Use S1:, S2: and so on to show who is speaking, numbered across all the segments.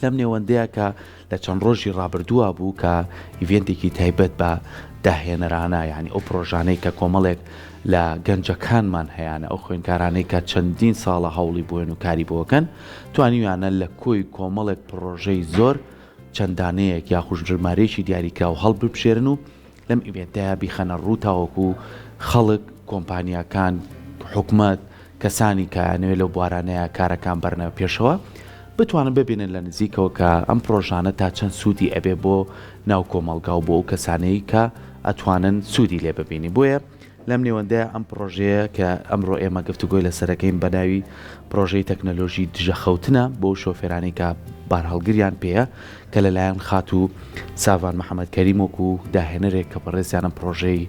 S1: لەم نێوەندەیە کە لە چەند ڕۆژی ڕابردووە بوو کە ئیڤێنتێکی تایبەت بە داهێنەرانە یعنی ئەو پرۆژانەی کە کۆمەڵێک لە گەنجەکانمان هەیانە ئەو خوێندکارانەی کە چەندین ساڵە هەوڵی بۆێن و کاری بۆکەن توانیویانە لە کۆی کۆمەڵێک پڕۆژەی زۆر چەند دانەیەک یاخود ژمارەیەکی دیاریکراو هەڵببژێرن و لەم ئیڤێنتەیا بیخەنە ڕوو تاوەکو خەڵک، کۆمپانیاکان، حکومەت، کەسانی کە ئەیانەوێت لەو بوارانەیا کارەکان بەرنە پێشەوە بتوانن ببینن لە نزیکەوە کە ئەم پڕۆژانە تا چەند سوودی ئەبێ بۆ ناو کۆمەڵگا و بۆ ئەو کەسانەی کە ئەتوانن سوودی لێ ببینی بۆیە لەم نێوەندەیا ئەم پڕۆژەیە کە ئەمڕۆ ئێمە گفتوگۆی لەسەرەکەین بە ناوی پڕۆژەی تەکنەلۆژی دژە خەوتنە بۆ شۆفێرانی کە بارهەڵگریان پێیە کە لەلایەن خاتوو ساڤان محەمەد کەریم وەکو داهێنەرێک کە بەڕێزیان ئەم پڕۆژەی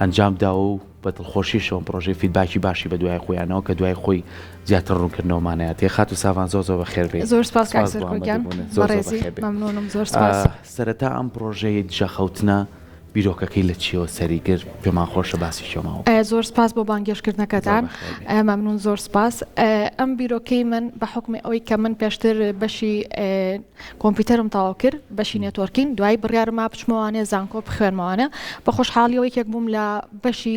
S1: ئەنجام داوە و بە دڵخۆشیشەوە ئەم پڕۆژەی feedback ی باشی بە دوای خۆیانەوە کە دوای خۆی زیاتر ڕوونکردنەوەمانەیەتێ خاتوو ساڤان زۆر زۆر بەخێر بێی
S2: زۆر سپاس کاک
S1: سپاس بۆ
S2: سەرکۆ گیان
S1: ئامادەبوونت زۆر زۆر
S2: بەڕێزی
S1: بەخێر بێی
S2: مەمنونم زۆر سپاس.
S1: سەرەتا ئەم پڕۆژەی دژە خەوتنە بیرۆکەکەی لە چیەوە سەری گرت؟ پێمان خۆشە باسی چۆماوە بکەی.
S2: زۆر سپاس بۆ
S1: زۆر
S2: بانگێشتکردنەکەتان
S1: بەخێر بێی.
S2: مەمنون زۆر سپاس. ئەم بیرۆکەی من بە حوکمی ئەوەی کە من پێشتر بەشی کۆمپیوتەرم تەواو کرد بەشی networking دوایی بڕیارما بچمەوانێ زانکۆ بخوێنمەوانێ بە خۆشحاڵیەوە یەکێک بووم لە بەشی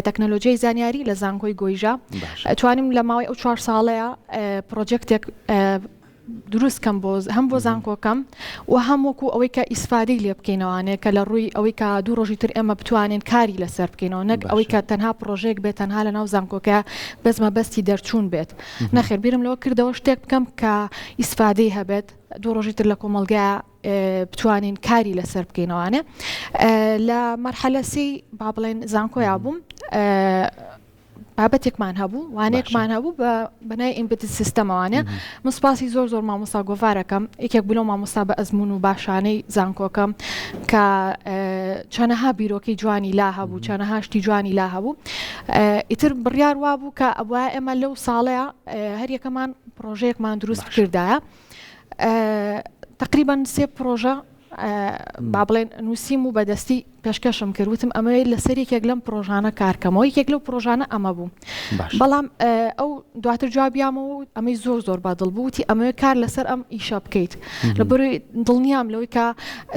S2: تەکنەلۆژیای زانیاری لە زانکۆی گۆیژە
S1: باشە.
S2: توانیم لە ماوەی ئەو چوار ساڵەیە پرۆجێکتێک دروست کەم بۆ هەم بۆ زانکۆکەم و هەم وەکو ئەوەی کە ئیسفادەی لێ بکەینەوانێ کە لە ڕووی ئەوەی کە دوو ڕۆژی تر ئێمە بتوانین کاری لەسەر بکەینەوە نەک ئەوەی
S1: باشە
S2: کە تەنها پڕۆژەیەک بێت تەنها لە ناو زانکۆکە بەس مەبەستی دەرچوون بێت نەخێر بیرم لەوە کردەوە شتێک بکەم کە ئیسفادەی هەبێت دوو ڕۆژی تر لە کۆمەڵگا بتوانین کاری لەسەر بکەینەوانێ لە مەرحەلە سێی با بڵێن زانکۆیا بووم بابەتێکمان هەبوو وانەیەکمان هەبوو بە بەنای embedded system ەوانێ من سپاسی زۆر زۆر مامۆستا گۆڤارەکەم یەکێک بوو لەو مامۆستا بە ئەزمون و باشانەی زانکۆکەم کە چەنەها بیرۆکەی جوانی لا هەبوو چەنەها شتی جوانی لا هەبوو ئیتر بڕیار وابوو کە ئەبواە ئێمە لەو ساڵەیە هەریەکەمان پرۆژەیەکمان دروست بکردایە تقریبا سێ پرۆژە با بڵێن نووسیم و بەدەستی پێشکەشم کرد وتم ئەمەوێت لەسەر یەکێک لەم پرۆژانە کارکەمەوە یەکێک لەو پرۆژانە ئەمە بوو بەڵام ئەو دواتر جوابیامەوە ئەمەی زۆر زۆر بەدڵ بوو وتی ئەمەوێت کار لەسەر ئەم ئیشە بکەیت لە بەروی دڵنیام لەوەی کە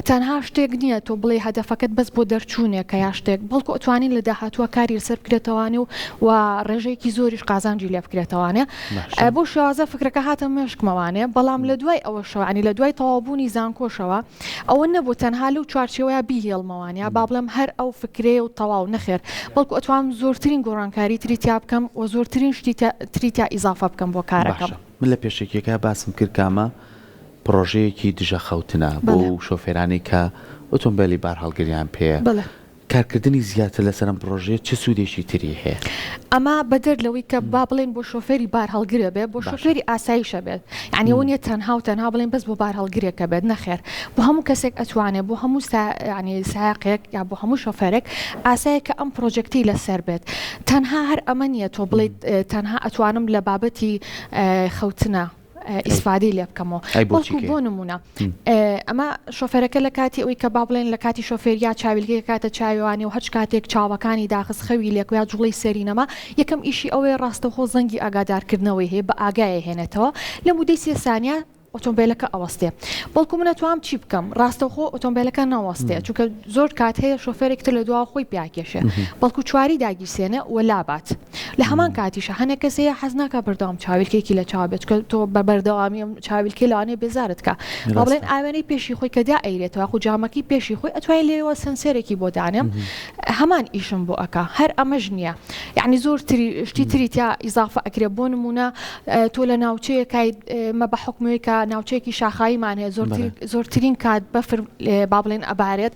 S2: تەنها شتێک نییە تۆ بڵێ هەدەفەکەت بەس بۆ دەرچوونێکە یا شتێک بەڵکو ئەتوانین لە داهاتووە کاری لەسەر بکرێتەوانێ و و ڕێژەیەکی زۆریش قازانجی لێ بکرێتەوانێ بۆ شێوازە فکرەکە هاتە مێشکمەوانێ بەڵام لە دوای ئەوەشەوە ینی لە دوای تەواوبوونی زانکۆشەوە ئەوە نەبوو تەنها لەو چوارچێوەیە بیهێڵمەوان یا با بڵێم هەر ئەو فکرەیە و تەواو نەخێر بەڵکو ئەتوانم زۆرترین گۆڕانکاری تری تیا بکەم و زۆرترین شتی تری تیا ئیزافە بکەم بۆ کارەکەم.
S1: باشە من لە پێشەکیەکە باسم کرد کە ئەمە پڕۆژەیەکی دژە خەوتنە بۆ شۆفێرانی کە ئۆتۆمبێلی بارهەڵگریان پێیە
S2: بەڵێ.
S1: کارکردنی زیاتر لەسەر ئەم پڕۆژەیە چ سوودێکی تری هەیە؟
S2: ئەمە بەدەر لەوەی کە با بڵێین بۆ شۆفێری بارهەڵگرە بێت، بۆ شۆفێری ئاساییشە بێت، یانی ئەوە نییە تەنها و تەنها بڵێین بەس بۆ بارهەڵگرێکە بێت، نەخێر بۆ هەموو کەسێک ئەتوانێت، بۆ هەموو یانی سایەقێک یا بۆ هەموو شۆفێرێک ئاسایە کە ئەم پرۆجێکتەی لەسەر بێت. تەنها هەر ئەمە نییە تۆ بڵێیت تەنها ئەتوانم لە بابەتی خەوتنە، ئیسفادەی لێ بکەمەوە بەڵکو بۆ نمونە ئەمە شۆفێرەکە لە کاتی ئەوی کە با بڵێن لە کاتی شۆفێریا چاویلکەی کاتە چاویوانی و هەچ کاتێک چاوەکانی داخست خەوی لێکویا جوڵەی سەری نەما یەکەم ئیشی ئەوەیە ڕاستەوخۆ زەنگی ئاگادارکردنەوەی هەیە بە ئاگایە هێنێتەوە لە مودەی سێ سانیە ئۆتۆمبیلەکە ئەوەستێ بەڵکو من ئەتوام چی بکەم ڕاستەوخۆ ئۆتۆمبیلەکە نەوەستێ چونکە زۆر کات هەیە شۆفێرێک تر لە دواوە خۆی پیاکێشێ بەڵکو چواری داگیرسێنێ و لابات لە هەمان کاتیشا هەنێک کەس هەیە حەز ناکا بەردەوام چاویلکەیەکی لە چاو بێت چونکە تۆ بە بەردەوامی ئەم چاویلکەی لەوانەیە بێزارت کا با بڵێن
S1: ڕاستە.
S2: ئاوێنەی پێشی خۆی کە دائەیرێتەوە یاخود جامەکەی پێشی خۆی ئەتوانی لێیەوە sensor ێکی بۆ دانێم هەمان ئیشم بۆ ئەکا هەر ئەمەش نییە یعنی زۆر تری شتی تری تیا ئیزافە ئەکرێ بۆ نمونە تۆ لە ناوچەیەکای مە بە حکومەوەی کە ناوچەیەکی شاخاویمان هەیە زۆرترین زۆرترین کات بەفر با بڵێن ئەبارێت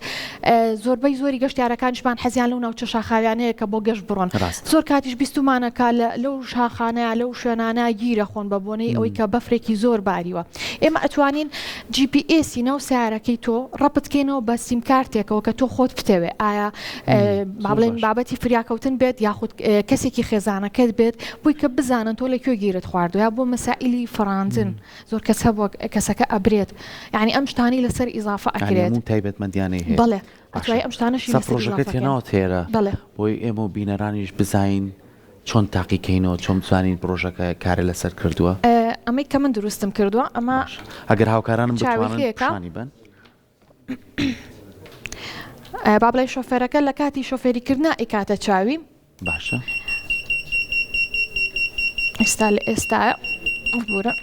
S2: زۆربەی زۆری گەشتیارەکانیشمان حەزیان لەو ناوچە شاخاویانەیە کە بۆ گەشت بڕۆن. زۆر کاتیش بیستومانە کە لەو شاخانە لەو شوێنانە گیرە خۆن بە بۆنەی ئەوەی کە بەفرێکی زۆر باریوە. ئێمە ئەتوانین جی پی ئێسی ناو سەیارەکەی تۆ ڕەبت کەینەوە بە سیمکارتێکەوە کە تۆ خۆت بتەوێ ئایا با بڵێین بابەتی فریاکەوتن بێت یاخود کەسێکی خێزانەکەت بێت بۆی کە بزانن تۆ لە کوێ گیرت خواردوە یا بۆ مەسائیلی فڕاندن. زۆر کەس هەبووە کەسەکە ئەبرێت یعنی ئەم شتانەی لەسەر ئیزافە
S1: یعنی
S2: ئەکرێت
S1: هەموو تایبەتمەندیانەی هەیە
S2: بەڵێ
S1: باشە
S2: ئەتوای ئەم شتانەشی
S1: سا
S2: لەسەر
S1: پڕۆژەکەت
S2: ئیزافە کەین
S1: هێناوە تێرە
S2: بەڵێ
S1: بۆی ئێمە و بینەرانیش بزانین چۆن تاقیکەینەوە چۆن بتوانین پڕۆژەکە کارە لەسەر کردووە؟
S2: ئەمەی کە من دروستم کردووە ئەمە
S1: باشە ئەگەر هاوکارانم بتوانن
S2: چاویلکەیەکە.
S1: پیشانی بەن.
S2: با بڵێین شۆفێرەکە لە کاتی شۆفێریکردنا ئەیکاتە چاوی.
S1: باشە.
S2: ئێستا لە ئێستایا ببورە.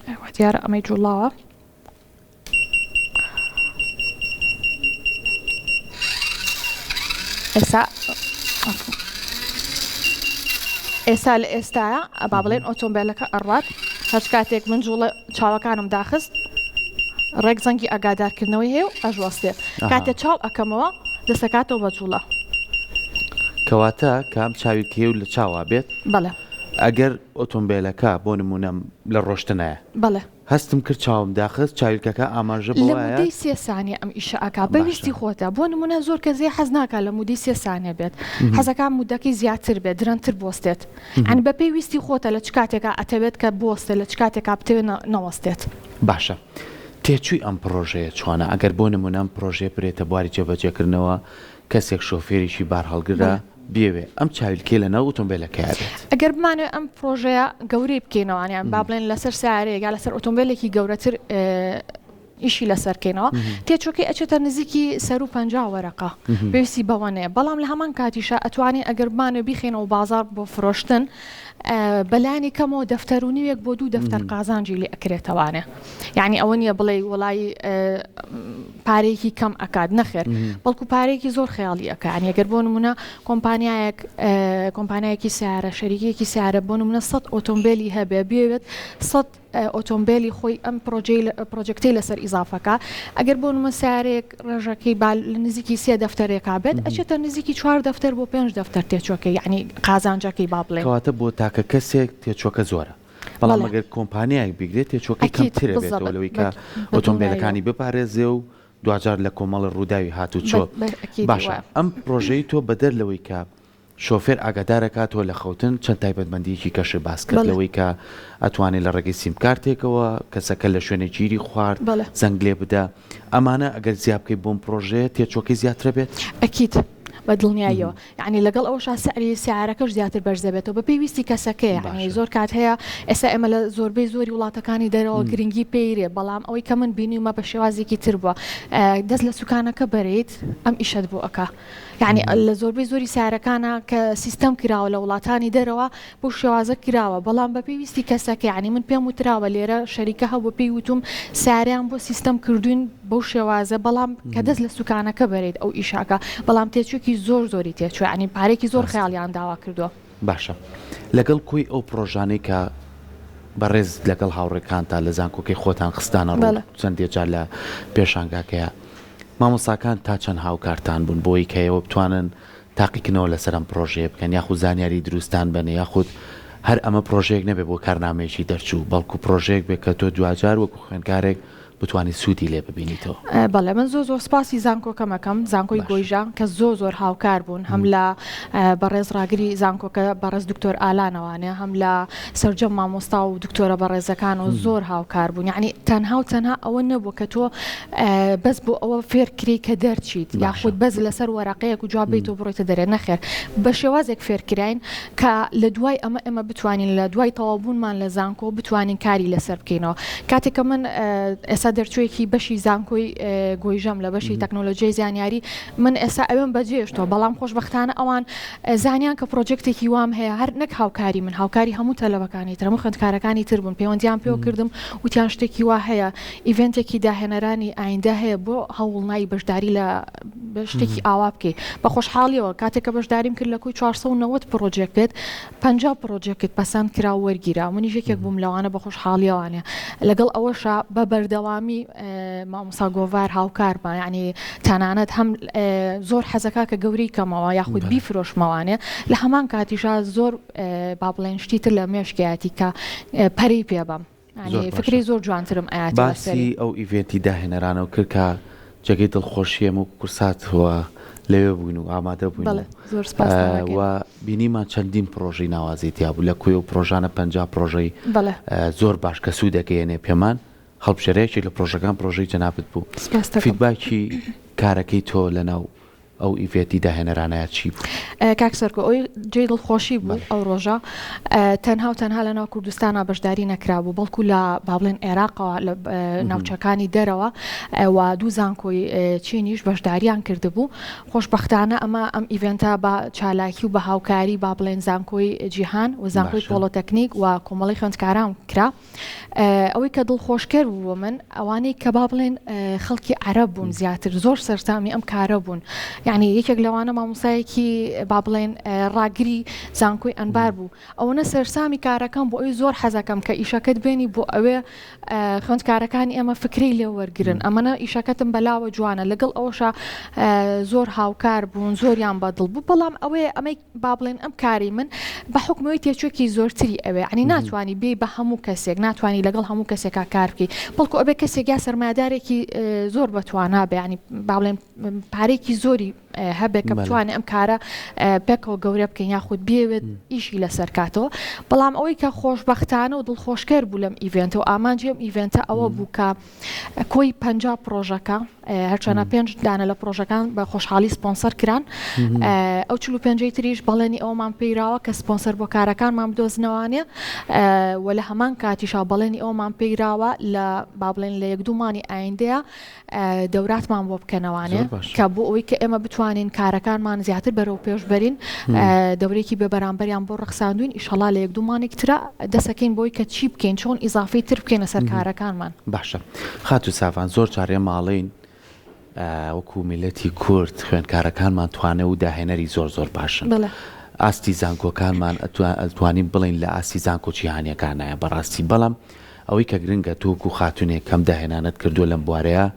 S2: ئەوە دیارە ئەمەی جوڵاوە. ئێستا ئێستا لە ئێستایا با بڵێن ئۆتۆمبیلەکە ئەڕات هەرچ کاتێک من جوڵە چاوەکانم داخست ڕێک زەنگی ئاگادارکردنەوەی هەیە و ئەژوەستێ کاتێ چاو ئەکەمەوە دەسەکاتەوە بە جوڵە.
S1: کەواتە کام چاوی کێو لە چاوا بێت؟
S2: بەڵێ.
S1: ئەگەر ئۆتۆمبێلەکە بۆ نموونە لە ڕۆشتنایە.
S2: بەڵێ.
S1: هەستم کرد چاوم داخست چاویلکەکە ئاماژە
S2: لە
S1: بەوایە.
S2: مودەی سێ سانیە ئەم ئیشە ئەکا بە
S1: باشە.
S2: ویستی خۆتە بۆ نمونە زۆر کەس هەیە حەز ناکا لە مودەی سێ سانیە بێت حەزەکا مودەکەی زیاتر بێت درەنگتر بوەستێت یانی بە پێی ویستی خۆتە لە چ کاتێکا ئەتەوێت کە بوەستێت لە چ کاتێکا بتەوێت نەوەستێت.
S1: باشە تێچووی ئەم پڕۆژەیە چۆنە ئەگەر بۆ نمونە ئەم پڕۆژەیە برێتە بواری جێبەجێکردنەوە کەسێک شۆفێرێکی بارهەڵگرە
S2: بەڵێ.
S1: بیەوێ ئەم چاویلکەی لەناو ئۆتۆمبێلەکەیا بێت.
S2: ئەگەر بمانەوێ ئەم پڕۆژەیە گەورەی بکەینەوە یان با بڵێن لەسەر سەیارەیەک یا لەسەر ئۆتۆمبێلێکی گەورەتر ئیشی لەسەر کەینەوە تێچووەکەی ئەچێتە نزیکی سەروو 50 وەرەقە پێویستی بەوە نەیە بەڵام لە هەمان کاتیشا ئەتوانین ئەگەر بمانەوێ بیخەینەوە بازاڕ بۆ فرۆشتن بەلایەنی کەمەوە دەفتەر و نیوێک بۆ دوو دەفتەر قازانجی لێ ئەکرێتەوانێ یعنی ئەوە نییە بڵێ وڵی پارەیەکی کەم ئەکات نەخێر بەڵکو پارەیەکی زۆر خەیاڵی ئەکا یانی ئەگەر بۆ نمونە کۆمپانیایەک کۆمپانیایەکی سیارە شەریکێکی سیارە بۆ نمونە 100 ئۆتۆمبیلی هەبێ بێوێت 100 ئۆتۆمبیلی خۆی ئەم پرۆژەی پرۆجێکتەی لەسەر ئیزافەکە ئەگەر بۆ نمونە سیارەیەک ڕێژەکەی با لە نزیکی سێ دەفتەرێکا بێت ئەچێتە نزیکی چوار دەفتەر بۆ پێنج دەفتەر تێچوەکەی یعنی قازانجەکەی با بڵێین.
S1: کەواتە بۆ تاکە کەسێک تێچوەکە زۆرە. بەڵام ئەگەر کۆمپانیایەک بیگرێت تێچووەکەی کەمترە بێتەوە لەوەی کە ئۆتۆمبیلەکانی بپارێزێ و دواجار لە کۆمەڵی ڕووداوی هاتوچۆ باشە ئەم پرۆژەی تۆ بەدەر لەوەی کە شۆفێر ئاگادارەکاتەوە لە خەوتن چەند تایبەتمەندیەکی کەشت باس کرد لەوەی کە ئەتوانێت لە ڕێگەی سیمکارتێکەوە کەسەکە لە شوێنێک گیری خوارد زەنگ لێ بدا ئەمانە ئەگەر زیا بکەی بۆم پرۆژەیە تێچوەکەی زیاترە بێت؟
S2: ئەکید بە دڵنیاییەوە یەعنی لەگەڵ ئەوەشا سعری سەیارەکەش زیاتر بەرز دەبێتەوە بەپێی ویستی کەسەکەیە یەعنی زۆر کات هەیە ئێستا ئێمە لە زۆربەی زۆری وڵاتەکانی دەرەوە گرنگی پێیرێ بەڵام ئەوەی کە من بینیومە بە شێوازێکی تر بووە دەست لە سوکانەکە بەریت ئەم ئیشەت بۆ ئەکا یەعنی لە زۆربەی زۆری سیارەکانە کە سیستەم کراوە لە وڵاتانی دەرەوە بەو شێوازە کراوە بەڵام بەپێی ویستی کەسەکە یانی من پێم وتراوە لێرە شەریکە هەبوو پێی وتوم سیارەیان بۆ سیستەم کردوین بەو شێوازە بەڵام کە دەست لە سوکانەکە بەریت ئەو ئیشاکە بەڵام تێچووکی زۆر زۆری تێچوو یانی پارێکی زۆر خەیاڵیان داوا کردووە.
S1: باشە لەگەڵ کۆی ئەو پڕۆژانەی کە بەڕێزت لەگەڵ هاوڕێکانتا لە زانکۆکەی خۆتان خستانە ڕوو چەندێ جار لە پێشانگاکەیا مامۆستاکان تا چەند هاوکارتان بوون بۆی کە ئێوە بتوانن تاقیکردنەوە لەسەر ئەم پڕۆژەیە بکەن یاخود زانیاری دروستان بەنێ یاخود هەر ئەمە پڕۆژەیەک نەبێت بۆ کارنامەیەکی دەرچوو بەڵکو پڕۆژەیەک بێت کە تۆ دواجار وەکو خوێندکارێک بتوانی سوودی لێ ببینیتەوە.
S2: بەڵێ من زۆر زۆر سپاسی زانکۆکەم ئەکەم زانکۆی گۆیژە کە زۆر زۆر هاوکار بوون هەم لە بەڕێز ڕاگری زانکۆکە بەڕێز دکتۆر ئالانەوانێ هەم لە سەرجەم مامۆستا و دکتۆرە بەڕێزەکان و زۆر هاوکار بوون یعنی تەنها و تەنها ئەوە نەبوو کە تۆ بەس بۆ ئەوە فێر کری کە دەرچیت یاخود بەس لەسەر وەرەقەیەک و جواب بیت و بڕۆیتە دەرێ نەخێر بە شێوازێک فێر کراین کە لە دوای ئەمە ئێمە بتوانین لە دوای تەواوبوونمان لە زانکۆ بتوانین کاری لەسەر بکەینەوە کاتێک کە من ئێستا دەرچوویەکی بەشی زانکۆی گۆیژەم لە بەشی تەکنۆلۆژیای زانیاری من ئێستا ئەوێم بەجێشتەوە بەڵام خۆشبەختانە ئەوان زانیان کە پرۆجێکتێکی وام هەیە هەر نەک هاوکاری من هاوکاری هەموو تەلەبەکانی تر هەموو خوێندکارەکانی تر بوون پەیوەندیان پێوە کردم وتیان شتێکی وا هەیە ئیڤێنتێکی داهێنەرانی ئایندە هەیە بۆ هەوڵنای بەشداری لە شتێکی ئاوا بکەی بە خۆشحاڵیەوە کاتێک کە بەشداریم کرد لە کۆی 490 پرۆجێکت 50 پرۆجێکت پەسەند کرا و وەرگیرا منیش یەکێک بووم لەوانە بە خۆشحاڵیەوانێ لەگەڵ ئەوەشا بە بەردەوامی مامۆستا گۆڤار هاوکارمە یعنی تەنانەت هەم زۆر حەزەکا کە گەورەی کەمەوە یاخود بیفرۆشمەوانێ لە هەمان کاتیشا زۆر با بڵێن شتی تر لە مێشکیاتی کە پەرەی پێ بەم یعنی فکری زۆر جوانترم ئەیاتەوە
S1: باسی
S2: سەری.
S1: ئەو ئیڤێنتی داهێنەرانەو کرد کە جێگەی دڵخۆشیە ئێمە وەکو کورسات و لەوێ بووین و ئامادە بووین
S2: بەڵێ زۆر سپاستان ئەکەین.
S1: و بینیمان چەندین پڕۆژەی ناوازەی تیا بوو لە کۆی ئەو پڕۆژانە 50 پڕۆژەی
S2: بەڵێ.
S1: زۆر باش کە سوود ئەگەیەنێ پێمان هەڵبژێرە یەکێک لە پڕۆژەکان پڕۆژەی جەنابت بوو
S2: سپاست دەکەم.
S1: فیدباکی کارەکەی تۆ لەناو. ئەو event ی داهێنەرانەیە چی بوو؟
S2: کاک سەرکۆ ئەوەی جێی دڵخۆشی بوو ئەو ڕۆژە تەنها و تەنها لەناو کوردستانا بەشداری نەکرابوو بەڵکو لە با بڵێن عێراقەوە لە ناوچەکانی دەرەوە و دوو زانکۆی چینیش بەشداریان کردبوو خۆشبەختانە ئەمە ئەم event ە بە چالاکی و بە هاوکاری با بڵێن زانکۆی جیهان و زانکۆی پۆڵۆتەکنیک و کۆمەڵی خوێندکاران کرا. ئەوەی کە دڵخۆشکەر بوو بۆ من ئەوانەی کە با بڵێن خەڵکی عەرەب بوون زیاتر زۆر سەرسامی ئەم کارە بوون یعنی یەکێک لەوانە مامۆسایەکی با بڵێن ڕاگری زانکۆی ئەنبار بوو ئەوەنە سەرسامی کارەکەم بۆ ئەوی زۆر حەزەکەم کە ئیشەکەت بێنی بۆ ئەوێ خوێندکارەکانی ئێمە فکرەی لێ وەرگن ئەمەە ئیشەکەتم بەلاوە جوانە لەگەڵ ئەوشە زۆر هاوکار بوون زۆریان بەدڵ بوو بەڵام ئەوەیە ئەمەی با بڵێن ئەم کارەی من بە حوکمەوەی تێچووێکی زۆرتری ئەوێ یانی ناتوانی بێی بە هەموو کەسێک ناتوانی لەگەڵ هەموو کەسێکا کار بکەی بەڵکو ئەبێ کەسێک یا سەرمایەدارێکی زۆر بەتوانا بێ یانی با بڵێن پارێکی زۆری هەبێ کە بتوانێ ئەم کارە پێکەوە گەورە بکەین یاخود بێوێت ئیشی لەسەر کاتەوە بەڵام ئەوەی کە خۆشبەختانە و دڵخۆشکەر بوو لەم event ە و ئامانجی ئەم event ە ئەوە بوو کە کۆی 50 پڕۆژەکە هەرچەنە پێنج دانە لە پڕۆژەکان بە خۆشحاڵی سپۆنسەر کران ئەو 45 تریش بەڵێنی ئەومان پێیراوە کە سپۆنسەر بۆ کارەکانمان بدۆزنەوانێ و لە هەمان کاتیشا بەڵێنی ئەومان پێیراوە لە با بڵێن لە یەک دوو مانی ئایندەیە دەوراتمان بۆ بکەنەوانێ کە بۆ ئەوەی کە ئێمە بتوانین کارەکانمان زیاتر بەرەو پێش بەرین دەورێکی بێ بەرامبەریان بۆ ڕەخساندوین ئیشەڵا لە یەک دوو مانێک ترا دەسەکەین بۆی کە چی بکەین چۆن ئیزافەی تر بکەینە سەر کارەکانمان.
S1: باشە خاتوو ساڤان زۆر جار ئێمە ئەڵێین وەکو میللەتی کورد خوێندکارەکانمان توانە و داهێنەری زۆر زۆر باشن
S2: بەڵێ.
S1: ئاستی زانکۆکانمان ئەتوانین بڵێین لە ئاستی زانکۆ جیهانیەکانایە بەڕاستی بەڵام ئەوەی کە گرنگە تۆ وەکو خاتونێک کەم داهێنانت کردووە لەم بوارەیە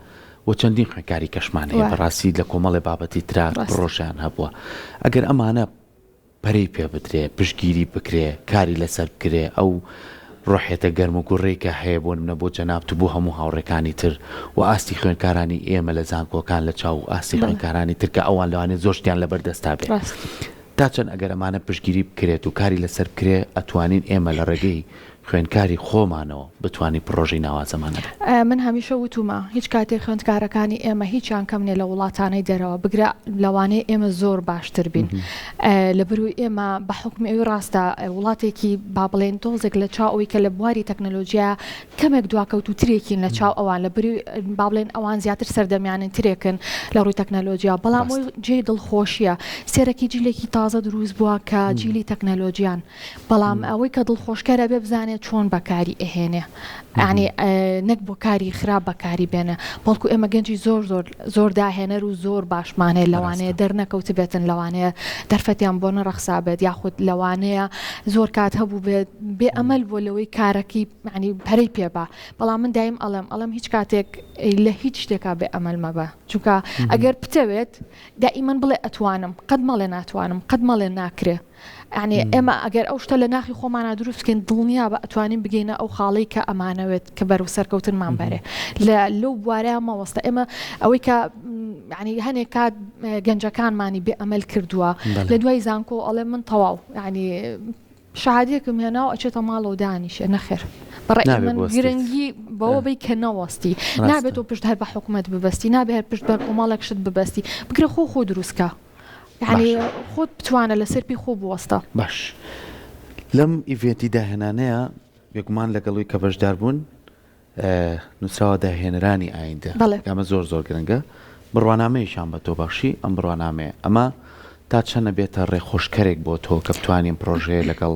S1: و چەندین خوێندکاری کەشمان هەیە بەڕاستی لە کۆمەڵێ بابەتی ترا پڕۆژەیان هەبووە ئەگەر ئەمانە پەرەی پێ بدرێ، پشتگیری بکرێ، کاری لەسەر بکرێ، ئەو ڕۆحیەتە گەرم و گوڕەی کە هەیە بۆ نمونە بۆ جەنابت و بۆ هەموو هاوڕێکانی تر و ئاستی خوێندکارانی ئێمە لە زانکۆکان لە چاو ئاستی خوێندکارانی تر کە ئەوان لەوانەیە زۆر شتیان لەبەر دەستا بێ تا چەند ئەگەر ئەمانە پشتگیری بکرێت و کاری لەسەر بکرێ ئەتوانین ئێمە لە ڕێگەی خوێندکاری خۆمانەوە بتوانین پڕۆژەی ناوازەمان هەبێت.
S2: من هەمیشە وتومە هیچ کاتێک خوێندکارەکانی ئێمە هیچیان کەم نیە لە وڵاتانەی دەرەوە بگرە لەوانەیە ئێمە زۆر باشتر بین لەبەرئەوەی ئێمە بە حوکمی ئەوی ڕاستە وڵاتێکی با بڵێین تۆزێک لە چاو ئەوی کە لە بواری تەکنەلۆجیا کەمێک دواکەوتووترێکین لە چاو ئەوان لە بری با بڵێن ئەوان زیاتر سەردەمیانن ترێکن لە ڕووی تەکنەلۆجیا بەڵام جێی دڵخۆشیە سێرەکی جیلێکی تازە دروست بووە کە جیلی تەکنەلۆجیان بەڵام ئەوەی کە دڵخۆشکەرە ئەبێ بزانێ چۆن بەکاری ئەهێنێ یانی نەک بۆ کاری خراپ بەکاری بێنێ بەڵکو ئێمە گەنجی زۆر زۆر زۆر داهێنەر و زۆر باشمان هەیە لەوانەیە دەرنەکەوتبێتن لەوانەیە دەرفەتیان بۆ نەڕەخسابێت یاخود لەوانەیە زۆر کات هەبوو بێت بێ ئەمەل بۆ لەوەی کارەکەی یانی پەرەی پێ با بەڵام من دایم ئەڵێم ئەڵێم هیچ کاتێک لە هیچ شتێکا بێ ئەمەل مەبە چونکە ئەگەر بتەوێت دائیمەن بڵێ ئەتوانم قەت مەڵێ ناتوانم قەت مەڵێ ناکرێ یانی ئێمە ئەگەر ئەو شتە لە ناخی خۆمانا دروست بکەین دڵنیا بە ئەتوانین بگەینە ئەو خاڵەی کە ئەمانەوێت کە بەرەو سەرکەوتنمان بەرێ لە لەو بوارەیە مەوەستە ئێمە ئەوەی کە ینی هەنێک کات گەنجەکانمانی بێ ئەمەل کردووە لە دوای زانکۆ ئەڵێ من تەواو ینی شەهادەیەکم هێنا و ئەچێتە ماڵەوە دانیشێ نەخێر بەڕای من گرنگی بەوە بی کە نەوەستی نابێت تۆ پشت هەر بە حکومەت ببەستی نابێ هەر پشت بە کۆمەڵێک شت ببەستی بگرە خۆ خۆ دروستکە یانی خۆت بتوانە لەسەر پێی خۆ بوەستە.
S1: باش لەم event ی داهێنانەیا بێگومان لەگەڵ وی کە بەشدار بوون نووسراوە داهێنەرانی ئایندە
S2: بەڵێ.
S1: ئەمە زۆر زۆر گرنگە بڕوانامەیەکیان بە تۆ بەخشی ئەم بڕوانامەیە ئەمە تا چەند ئەبێتە ڕێخۆشکەرێک بۆ تۆ کە بتوانی ئەم پڕۆژەیە لەگەڵ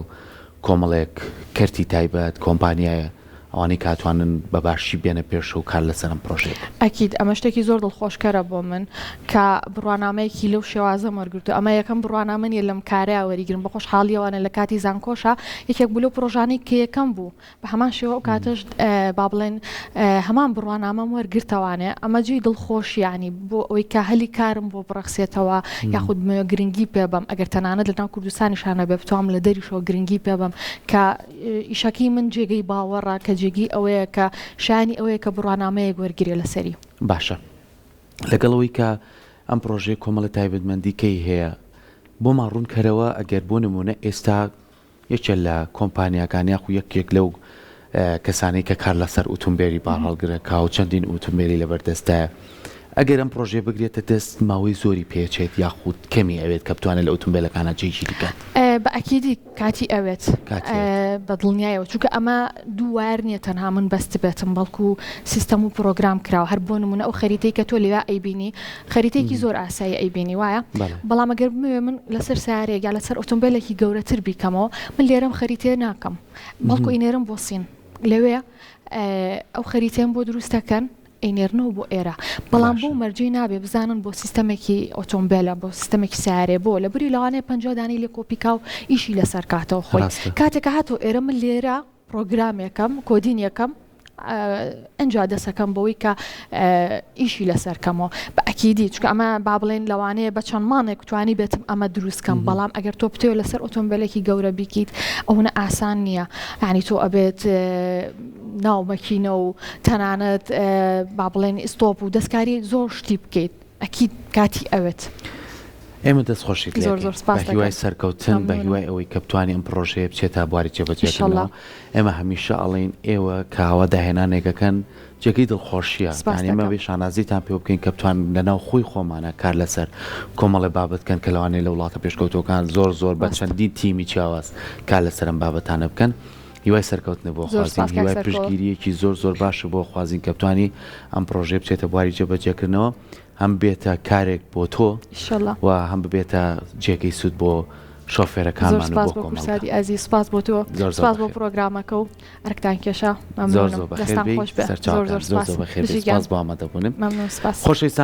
S1: کۆمەڵێک کەرتی تایبەت کۆمپانیایە ئەوانەی کە ئەتوانن بە باشی بێنە پێشەوە و کار لەسەر ئەم پڕۆژەیە بکەن.
S2: ئەکید ئەمە شتێکی زۆر دڵخۆشکەرە بۆ من کە بڕوانامەیەکی لەو شێوازەم وەرگرتووە، ئەمە یەکەم بڕوانامە نییە لەم کارەیا وەریگرم، بە خۆشحاڵییەوانە لە کاتی زانکۆشا یەکێک بوو لەو پڕۆژانەی کە یەکەم بوو بە هەمان شێوە ئەو کاتەش با بڵێن هەمان بڕوانامەم وەرگرتەوانێ، ئەمە جێی دڵخۆشییە یانی بۆ ئەوەی کە هەلی کارم بۆ بڕەخسێتەوە یاخود بمەوێ گرنگی پێ بەم ئەگەر تەنانەت لەناو کوردستانیشا نەبێ بتوانم لە دەریشەوە گرنگی پێ بەم کە ئیشەکەی من جێگەی باوەڕە کە جێگەی ئەوەیە کە شایانی ئەوەیە کە بڕوانامەیەک وەرگرێ لەسەری.
S1: باشە لەگەڵ ئەوەی کە ئەم پڕۆژەیە کۆمەڵە تایبەتمەندی کەی هەیە بۆمان ڕوون کەرەوە ئەگەر بۆ نموونە ئێستا یەکێ لە کۆمپانیاکان یاخو یەکێک لەو کەسانەی کە کار لەسەر ئوتومبێلی بارهەڵگرەکا و چەندین ئوتومبێلی لەبەردەستایە. ئەگەر ئەم پڕۆژەیە بگرێتە دەست ماوەی زۆری پێچێت یاخود کەمی ئەوێت کە بتوانێت لە ئۆتۆمبێلەکانا جێگیری کات؟
S2: بە ئەکیدی کاتی ئەوێت بە دڵنیایەوە چونکە ئەمە دوو wire نییە تەنها من بەستبێتم بەڵکو سیستەم و پرۆگرام کراوە هەر بۆ نمونە ئەو خەریتەی کە تۆ لەوێ ئەیبینی خەریتەیەکی زۆر ئاسایی ئەیبینی وایە بەڵام ئەگەر بمەوێ من لەسەر سارێک یا لەسەر ئۆتۆمبیلێکی گەورەتر بیکەمەوە من لێرەم خەریتەیە ناکەم بەڵکو ئینێرم بۆ سین لەوێ ئەو خەریتەیەم بۆ دروستەکەن ئەینێرنەوە بۆ ئێرە بەڵام بەو مەرجەی نابێ بزانن بۆ سیستەمێکی ئۆتۆمبێلە بۆ سیستەمێکی سیارەیە بۆ لەبری لەوانەیە 50 دانەی لێ کۆپی کا و ئیشی لەسەر کاتەوە خۆی کاتێک کە هاتەوە ئێرە من لێرە پرۆگرامێکەم coding ێکەم ئەجا دەسەکەم بەوەی کە ئیشی لەسەر کەمەوە بە ئەکیدی چونکە ئەمە با بڵێن لەوانەیە بە چەند مانێک توانی بێتم ئەمە دروست کەم بەڵام ئەگەر تۆ بتەوێت لەسەر ئۆتۆمبیلێکی گەورە بیکیت ئەوەنە ئاسان نییە یعنی تۆ ئەبێت ناو مەکینە و تەنانەت با بڵێن ئیستۆپ و دەستکاری زۆر شتی بکەیت ئەکید کاتی ئەوێت.
S1: ئێمە دەست خۆشیت لێ ئەکەین بە هیوای سەرکەوتن بە هیوای ئەوەی کە بتوانی ئەم پڕۆژەیە بچێتە بواری جێبەجێکردنەوە ئێمە هەمیشە ئەڵێین ئێوە کە ئاوا داهێنانێک ئەکەن جێگەی دڵخۆشیە یانی ئێمە بێ شانازیتان پێوە بکەین کە بتوانن لەناو خۆی خۆمانە کار لەسەر کۆمەڵێ بابەت بکەن کە لەوانەیە لە وڵاتە پێشکەوتووەکان زۆر زۆر بە چەندین تیمی جیاواز کار لەسەر ئەم بابەتانە بکەن. هیوای سەرکەوتنت بۆ خوازین هیوای پشتگیریەکی زۆر زۆر باشت بۆ خوازین کە بتانی ئەم پڕۆژەیە بچێتە بواری جێبەجێکردنەوە هەم بێتە کارێک بۆ تۆ و هەم ببێتە جێگەی سوود بۆ شۆفێرەکانمان و بۆ کۆمەڵگا.
S2: ئازیز سپاس بۆ تۆ سپاس بۆ پرۆگرامەکە و ئەرکتان کێشا
S1: زۆر زۆر بەخێر بێی سەرچاوەکان زۆر زۆر بەخێر بێی سپاس بۆ ئامادەبوونت خۆشەویستان.